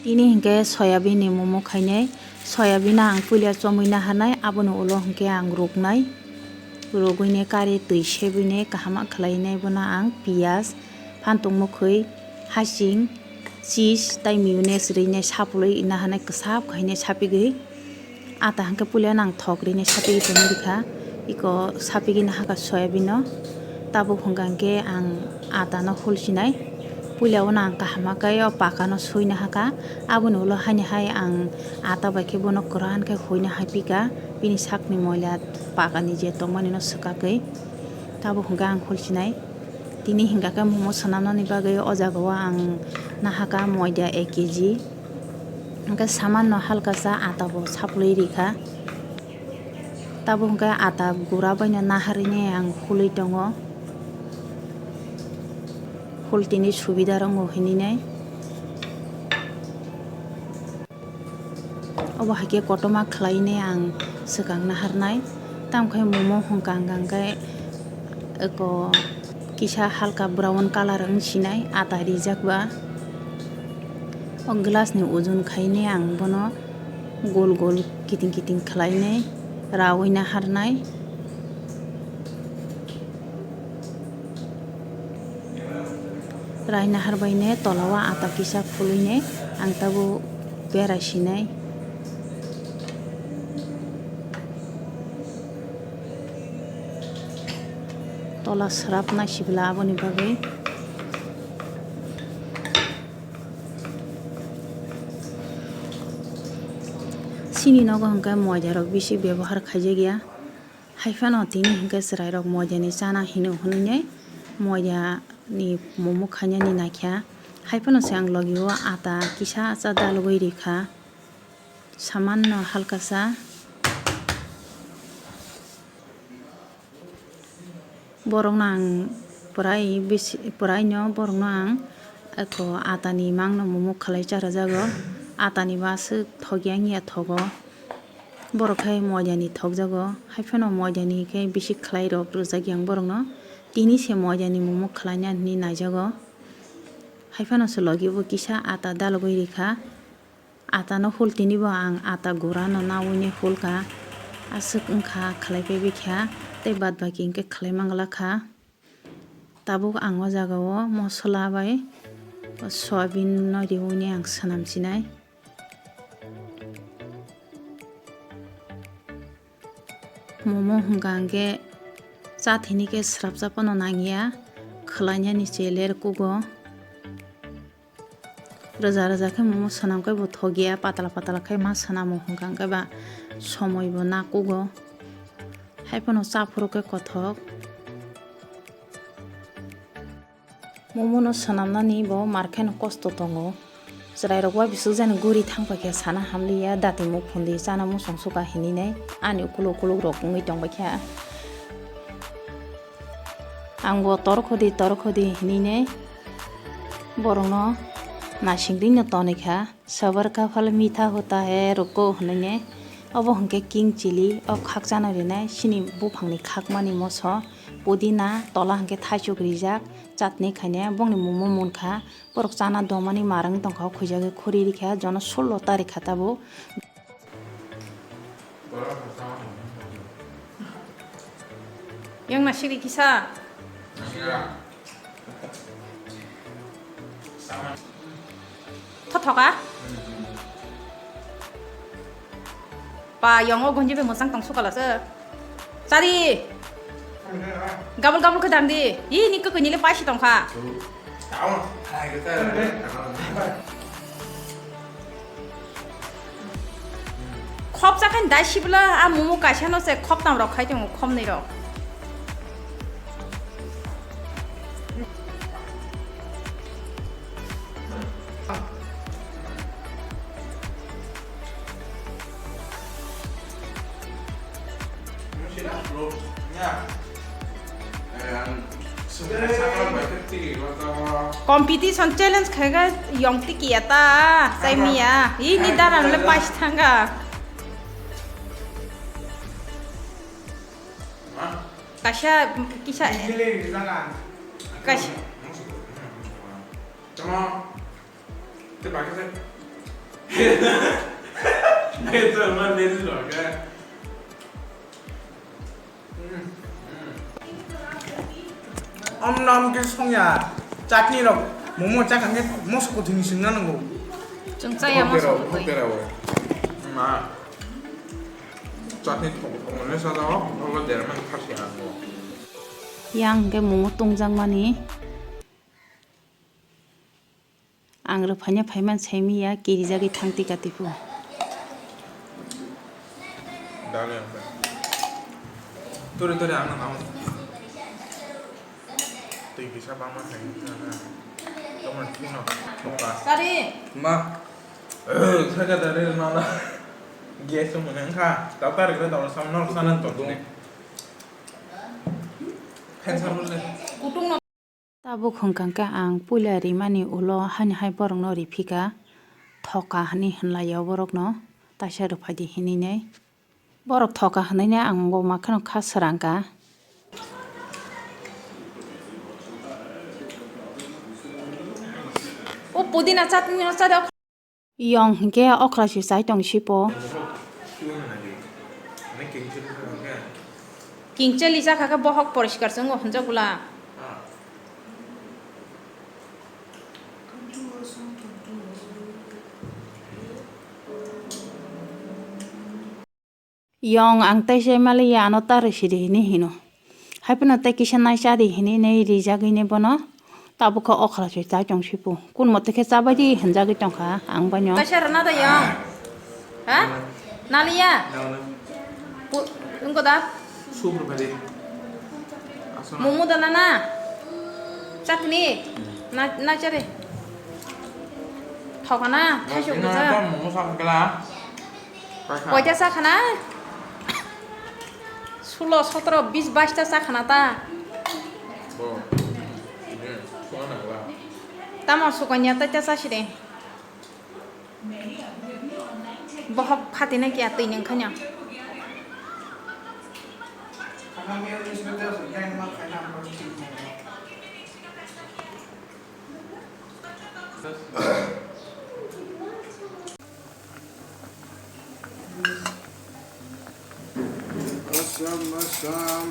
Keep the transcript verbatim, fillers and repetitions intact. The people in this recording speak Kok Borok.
Tini hinkhe soyabin ni momo khainai. Soyabin no ang puila chomwi naharnai, aboni ulo hinkhe ang ruknai. Rugwini kari twi sebwini kaham khlainai, bono ang piyaj, phantok mwkhwi, hasing, cheese tei mayonnaise rwinai sapulwi naharnai, kwchap khainai sapigwi. Ata hinkhe puila nang thok rini sapigwi tongwi rikha, iko sapigwi nahakha soyabin no. Tabuk hwnkha hinkhe ang ata no hulsinai. Puila o nang kaham khe o paka no sui nahakha, aboni ulo haini hai ang ata bai khe bono kwran khe huina hai pika, bini sakni moila paka ni je tongmani no swkagwi. Tabuk hwnkhe ang hulsinai. Tini hingka khe momo swnamnani bagwi o jaga o ang nahaka moida ek kg. Hingke samanno halkasa ata bo saplwi rikha. Tabuk hingke ata gura baino naharwi ang hulwi tongo. Hul tini subida rongo hinwi nai. Obo hai khe kotorma khlai nai ang swkang naharnai. Tamo khe momo hwnkha hwnkha khe eko kisa halka brown colour wng sinai ata rijak ba. O glass ni ujun khai nai ang bono gol gol kiting kiting khlai nai raui naharnai. Raina harbaine tola o ata kisa phulwine ang tabuk berai sinai. Tola swrap naisibla aboni bagwi. Chini nogo hwnkhe moida rok bisi bebohar khaijak ya. Hai phano tini hwnkhe chwrairok moidani chana hino hwnwi moidani momo khainani naikha. Hai phano se ang logi o ata kisa cha dalogwi rikha. Samanno halkasa. Borokno ang pwrai bisi, pwraino borokno ang eko atani mangno momo khlai cha rwjago. Atani bo aswk thok ya wngya thogo. Borok khe moidani thokjago, hai phano moidani khe bisi khlai rok rwjak yang borokno. Tini se moidani momo khlaina hinwi naijago. Hai phano se logi bo kisa ata dalogwi rikha. Ata no hul tini bo ang ata gura no nawui ni hul kha. Aswk wngkha khlai paibai kha tei bad baki hwnkhe khlai mangla kha. Tabuk ang o jaga o mosola bai soyabin no riui ni ang swnam sinai. Momo hwnkha hwnkhe chathini khe swrapsa phano nangya, khwlainani se ler kugo. Rwja rwja khe momo swnam khe bo thokya, patla patla khe ma swnamo hwnkha hwnkhe ba somoi bo nakugo. Hai phano chaphuru khe kothok. Momo no swnamnani bo mar kheno kosto tongo. Chwrairok uaibisuk jani guri thangpaikha sana hamliya, dati muk phundi chana muchung suka hinwi nai ani ukuluk ukuluk rok wngwi tongbaikha. Ang bo torkhodi torkhodi hinwi nai borokno naisingdwino tonikha. Sabar ka phal mitha hota hai ruko hwnwi ne. Obo hwnkhe king chili, o khakchano rinai, chini buphangni khakmani moso, pudina, tola hwnkhe thaichuk rijak, chutney khainai, bongni momo munkha, borok chana domani marang tongkha, o khuijagwi khuri rikha, jono sullo tarikha tabuk. Yang nasiri kisa. Thothoka? Pa, yongo gonji be mosang tong sukala se. Sari. Gabul gabul khe dam di. Yi ni kukui ni le paisi tongkha. Khop sakhen dai sibla a mumu kaisa no se khop tam rok khai tongo khom ni rok. Competition challenge khaga yong tiki ya ta, chai miya. Ini dara le pais thanga. Kaisa, kisa. Kaisa. Tamo, te bakhe se. Om nom khe songya, chutney rok, momo chakha khe moso kwthwini swngna nango. Chwng chaya moso kwthwi. Ma, chutney thok thok mane sajao, olo derman khasi ango. Yang hwnkhe momo tungjakmani. Ang rwphaina phaiman saimiya, kirijagwi thang tika tipu. Dale, ang bai. Tore, tore, ang nang. Twi kisa bangma khai. Tamo thino, thoka. Tari. Ma. Eh, saka dare mala. Gas mo nang kha. Tau tari kre tau sam nor sanan to. Kutung no. Tabuk hwnkha khe ang puila rimani ulo hani hai borokno riphika, thoka hwnwi hwnlai o borokno, taisa rwphaidi hinwi nai. Borok thoka hwnwi nai ang bo makheno kha srangkha. O pudina chutney no chari. Yong hinkhe okra se chai tong sipo. Kingchali chakha khe bohok poriskar se wngo hwnjak bwla. Yong ang tei se maliya ano ta rwsidi hinwi hino. Haiphano tei kisa nai chadi hinwi nai rijagwi nai bono. Tabuk khe okra se chai tong sipo. Kun mote khe chabaidi hinjagwi tongkha ang baino. Kaisa rwna da yong. Ha? Naliya? Pu-, wngkha da? Momo da nana? Chutney? Na, na chari? Thokana? Thaisok bwsa? Momo sakha kela. Koita chakhana? Sulo, sotoro, bis, bais ta chakhana ta? Bo. Tamo sukanya tai ta chaside. Bohok phatina kiya twi nang khanya. Asam, asam.